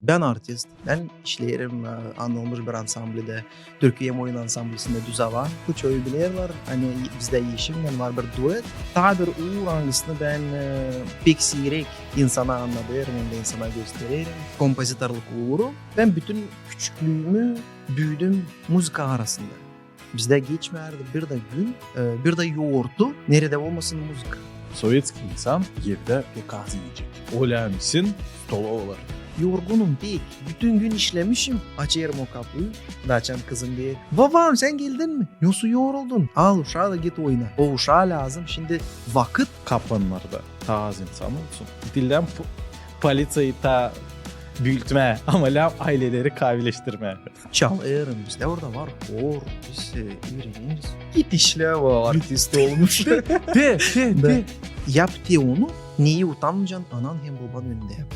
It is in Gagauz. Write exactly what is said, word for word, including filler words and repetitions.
Bän artist, bän işleerim e, anılmış bir ansamblidä, Türkiye oyun ansamblisindä Düz Ava. Bu çoyu bilerlär, ani bizdä eşimnän var bir duet. Taa bir uur, angısını bän e, pek siirek insana annadêrım hem dä insana göstererim. Kompozitorluk uuru. Bän bütün küçüklüümü büüdüm muzıka arasında. Bizdä geçmärdi bir dä gün, e, bir dä yortu, neredä olmasın muzıka. Sovetskiy insan evdä pek az iyecek. Ölä misin, stolovalar. Yorgunum pek. Bütün gün işlemişim. Açêrım o kapuyu. Da açan kızım deer: "Vavvam, sän geldin mi? Nasıl yoruldun? Al uşaa da git oyna." O uşaa lääzım şindi vakıt. Kapannarda taa az insan olsun. Gidilläm po-, poliţiyayı taa büütmää, ama lääzım ayleleri kaavileştirmää. Çalêrım, bizdä orada var hor, biz e, üüreneriz. Git işlä, o artist olmuş. De, de, de, de. Yap te onu, neyi utanmayacan anan hem boban önündä.